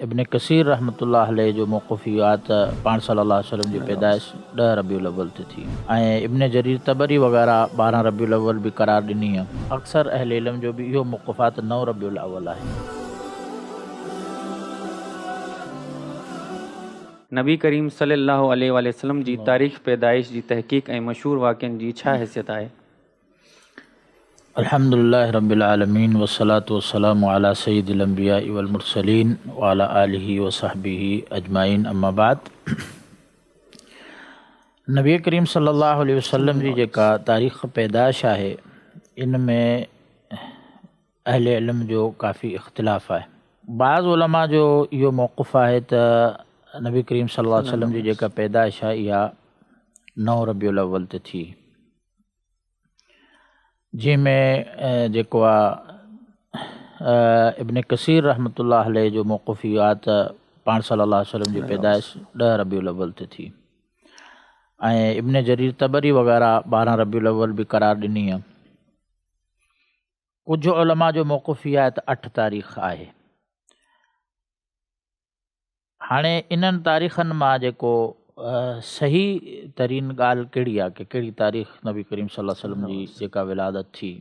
ابن ڪثير رحمة الله عليه جو موقف اهو آهي ته پاڻ صلّي الله عليه وسلّم جي پيدائش ڏهه ربيع الاول تي ٿي ۽ ابن جرير طبري وغيره 12 ربيع الاول به قرار ڏني آهي. اڪثر اهل علم جو به اهو موقف آهي ته نو ربيع الاول آهي. نبي ڪريم صلي الله عليه واٰله وسلم جي تاريخ پيدائش جي تحقيق ۽ مشهور واقعن جي ڇا حيثيت آهي؟ الحمد لله رب العالمين والصلاة والسلام علي سيد الانبياء والمرسلين وعلي آله وصحبه اجمعين اما بعد نبي ڪريم صلي الله عليه وسلم جي جيڪا تاريخ پيدائش آهي ان ۾ اهل علم جو ڪافي اختلاف آهي بعض علماء جو اهو موقف آهي ته نبي ڪريم صلي الله عليه وسلم جي جيڪا پيدائش آهي اها نو ربيع الاول تي ٿي جنهن ۾ جيڪو آ ابن ڪثير رحمة الله عليه جو موقف اهو آ ته پاڻ صلي الله عليه وسلم جي پيدائش ڏهه ربيع الاول تي ٿي ۽ ابن جرير طبري وغيره 12 ربيع الاول به قرار ڏني آ. ڪجهه علماء جو موقف اهو آهي ته اٺ تاريخ آهي. هاڻي انهن تاريخن مان جيڪو صحيح ترين ڳالهه ڪهڙي آهي ڪه ڪهڙي تاريخ نبي ڪريم صلي الله عليه وسلم جي جيڪا ولادت ٿي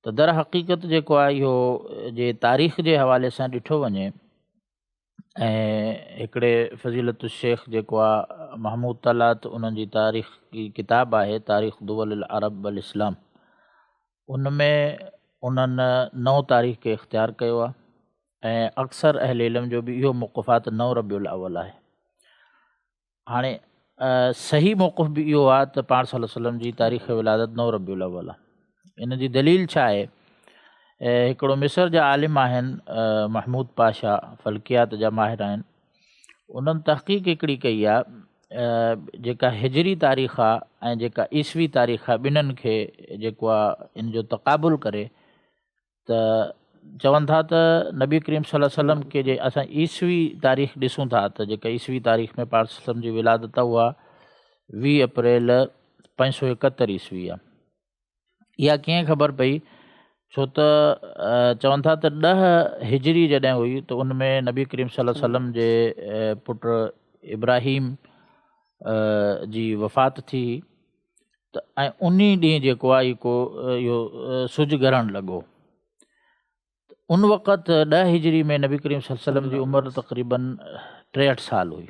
ته در حقيقت جيڪو آهي اهو جي تاريخ جي حوالي سان ڏٺو وڃي ۽ هڪڙي فضيلت الشيخ جيڪو آهي محمود طلعت انهن جي تاريخ جي ڪتاب آهي تاريخ دول العرب والاسلام ان ۾ انهن نئون تاريخ کي اختيار ڪيو آهي ۽ اڪثر اهل علم جو به اهو موقف آهي ته نو ربيع الاول آهي. هاڻي صحيح موقف به اهو آهي ته پاڻ صلي الله عليه وسلم جي تاريخ ولادت نو ربيع الاول آهي. ان جي دليل ڇا آهي؟ هڪڙو مصر جا عالم آهن محمود پاشا فلڪيات جا ماهر آهن انهن تحقيق هڪڙي ڪئي آهي جيڪا هجري تاريخ آهي ۽ جيڪا عيسوي تاريخ آهي ٻنهن کي جيڪو آهي ان جو تقابل ڪري ته چون ٿا ته نبي ڪريم صلي الله عليه وسلم کي جي اسان عيسوي تاريخ ڏسون ٿا ته جيڪا عيسوي تاريخ ۾ پاڻ صلي وسلم جي ولادت آهي اها 20 اپريل 571 عيسوي آهي. اها ڪيئن خبر پئي؟ ڇو ته چون ٿا ته 10 هجري جڏهن هئي ته ان ۾ نبي ڪريم صلي الله عليه وسلم جي پٽ ابراهيم جي وفات ٿي ته ۽ انهي ڏينهن جيڪو آهي ڪو اهو سج گرهڻ لڳو. ان وقت 10 هجري ۾ نبي ڪريم صلي الله عليه وسلم جي عمر تقريباً 63 سال هئي.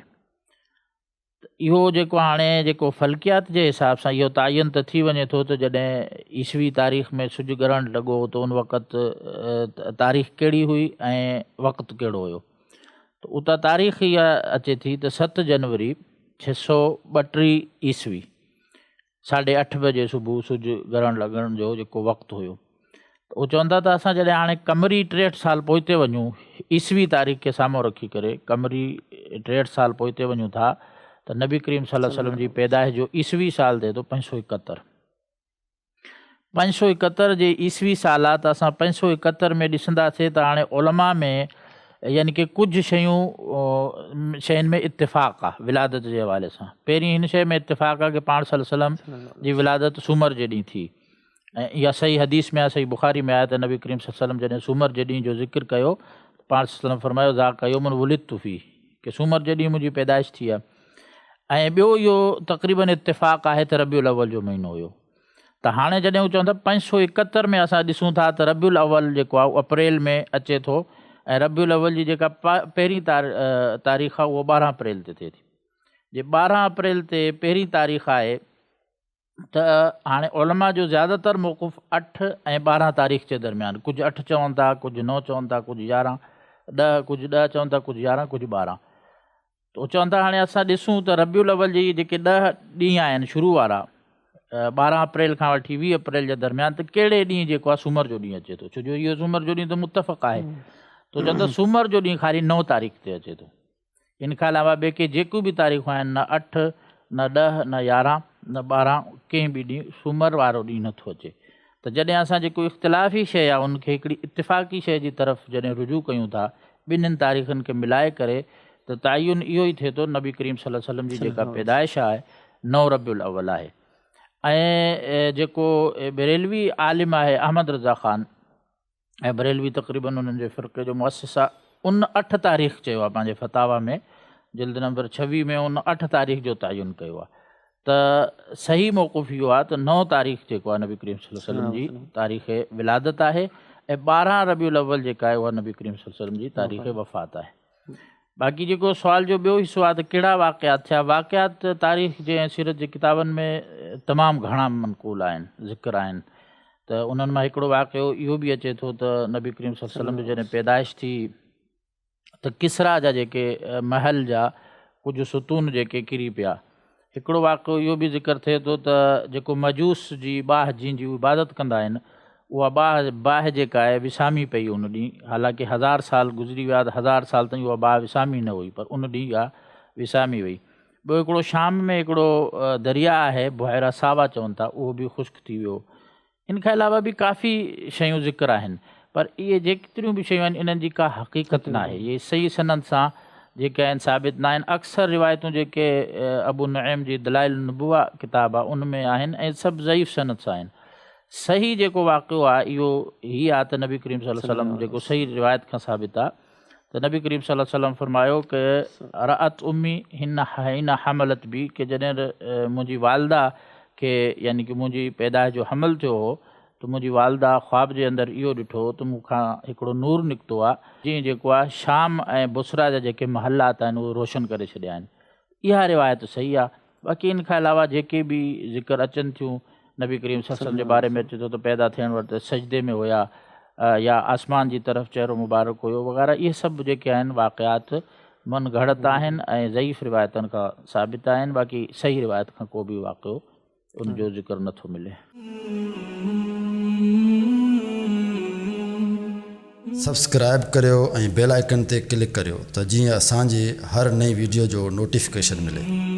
اهو جيڪو هاڻي جيڪو فلڪيات جي حساب سان اهو تعين ته ٿي وڃي ٿو ته جڏهن عيسوي تاريخ ۾ سج گرهڻ لڳو ته ان وقت تاريخ ڪهڙي هئي ۽ وقت ڪهڙو هيو. ته اتان تاريخ اها اچي ٿي ته 7 جنوري 632 عيسوي ساڍي اٺ بجي صبح سج گرهڻ لڳڻ جو جيڪو وقت هيو ته هو چون ٿا ته اسان جڏهن هاڻي قمري 63 سال پوئتي وڃون عيسوي تاريخ کي سامهون رکي ڪري قمري 63 سال پوئتي وڃون ٿا ته نبي ڪريم صلي الله عليه وسلم جي پيدائش جو عيسوي سال ٿئي ٿو 571 571 جي عيسوي سال آ ته اسان 571 ۾ ڏسنداسين ته هاڻي علماء ۾ يعني ڪي ڪجهه شيون شين ۾ اتفاق آ ولادت جي حوالي سان پهرين هن شيء ۾ اتفاق آ ڪي پاڻ صلي الله عليه وسلم جي ولادت سومر جي ڏينهن ٿي ۽ اها صحيح حديث ۾ آ صحيح بخاري ۾ آهي ته نبي ڪريم صلي الله عليه وسلم جڏهن سومر جي ڏينهن جو ذڪر ڪيو پاڻ صلي الله عليه وسلم فرمايو ذاڪ يوم ولدت فيه ڪي سومر جي ڏينهن منهنجي پيدائش ٿي آ ۽ ٻيو اهو تقريبن اتفاق آهي ته ربيع الاول جو مهينو هيو ته هاڻي جڏهن هو چون ٿا 571 ۾ اسان ڏسون ٿا ته ربيع الاول جيڪو آهي اپريل ۾ اچي ٿو ۽ ربيع الاول جي جيڪا پهرين تاريخ آهي اهو 12 اپريل تي ٿئي ٿي جي 12 اپريل تي پهرين تاريخ آهي ته هاڻي علماء جو زياده تر موقف اٺ ۽ 12 تاريخ جي درميان ڪجهه اٺ چون ٿا ڪجهه نو چون ٿا ڪجهه 11 ڏهه ڪجهه ڏهه چون ٿا ڪجهه 11 ڪجهه 12 ته چون ٿا هاڻي اسان ڏسون ته ربيع الاول جي جيڪي 10 ڏينهن آهن شروع وارا 12 اپريل کان وٺي 20 اپريل جي درميان ته ڪهڙي ڏينهن جيڪو آهي سومر جو ڏينهن اچي ٿو ڇو جو اهو سومر جو ڏينهن ته متفق آهي ته چون ٿا سومر جو ڏينهن خالي 9 تاريخ تي اچي ٿو ان کان علاوه ٻي ڪي جيڪيون به تاريخون آهن نه اٺ، نه ڏهه، نه 11، نه 12 ڪنهن به ڏينهن سومر وارو ڏينهن نٿو اچي ته جڏهن اسان جيڪو اختلافي شيء آهي ان کي هڪڙي اتفاقي شيء جي طرف جڏهن رجوع ڪيون ٿا ٻنهين تاريخن کي ملائي ڪري ته تعين اهو ئي ٿئي ٿو نبي ڪريم صلي الله عليه وسلم جي جيڪا پيدائش آهي نو ربيع الاول آهي ۽ جيڪو بريلوي عالم آهي احمد رضا خان ۽ بريلوي تقريبن انهن جي فرقي جو مؤسس آ. ان اٺ تاريخ چيو آهي پنهنجي فتاويٰ ۾ جلد نمبر 26 ۾ ان اٺ تاريخ جو تعين ڪيو آهي ته صحيح موقف اهو آهي ته نو تاريخ جيڪو آهي نبي ڪريم صلي الله عليه وسلم جي تاريخ ولادت آهي ۽ 12 ربيع الاول جيڪا آهي اها نبي ڪريم صلي الله عليه وسلم جي تاريخ وفات آهي. باقي جيڪو سوال جو ٻيو حصو آهي ته ڪهڙا واقعات ٿيا، واقعات تاريخ جي ۽ سيرت جي ڪتابن ۾ تمام گهڻا منقول آهن، ذڪر آهن ته انهن مان هڪڙو واقعو اهو به اچي ٿو ته نبي ڪريم صلي الله عليه وسلم جي جڏهن پيدائش ٿي ته ڪسريٰ جا جيڪي محل جا ڪجهه ستون جيڪي ڪري پيا. هڪڙو واقعو اهو به ذڪر ٿئي ٿو ته جيڪو مجوس جي باهه جنهن جي هو عبادت ڪندا آهن اها باهه باهه جيڪا آهي وسامي پئي ان ڏينهن حالانڪه هزار سال گذري ويا ته هزار سال تائين اها باهه وسامي نه هئي پر ان ڏينهن اها وسامي وئي. ٻيو هڪڙو شام ۾ هڪڙو درياء آهي بحيره ساوا چون ٿا اهو به خشڪ ٿي ويو. ان کان علاوه به ڪافي شيون ذڪر آهن پر اهي جيتريون به شيون آهن انهن جي ڪا حقيقت ناهي اهي صحيح سند سان جيڪي آهن ثابت ناهن اڪثر روايتون جيڪي ابو نعيم جي دلائل النبوه ڪتاب آهي ان ۾ آهن ۽ سڀ ضعيف سند سان آهن صحيح جيڪو واقعو آهي اهو هي آهي ته نبي ڪريم صلي الله عليه وسلم جيڪو صحيح روايت کان ثابت آهي ته نبي ڪريم صلي الله عليه وسلم فرمايو ته رأت امي هن حين حملت بي ڪه جڏهن منهنجي والده کي يعني ڪه منهنجي پيدائش جو حمل ٿيو هو ته منهنجي والده خواب جي اندر اهو ڏٺو ته مون کان هڪڙو نور نڪتو آهي جنهن جيڪو آهي شام ۽ بصره جا جيڪي محلات آهن اهي روشن ڪري ڇڏيا آهن اها روايت صحيح آهي باقي ان کان علاوه جيڪي به ذڪر اچن ٿيون نبي ڪريم صلي الله عليه وسلم جي باري ۾ اچي ٿو ته پيدا ٿيڻ وقت سجدي ۾ هيا يا آسمان جي طرف چهرو مبارڪ هيو وغيره اهي سڀ جيڪي آهن واقعات من گهڙت آهن ۽ ضعيف روايتن کان ثابت آهن باقي صحيح روايت کان ڪو به واقعو ان جو ذڪر نه ٿو ملي. سبسڪرائيب ڪريو ۽ بيل آئيڪن تي ڪلڪ ڪريو ته جيئن اسان جي هر نئين ويڊيو جو نوٽيفڪيشن ملي.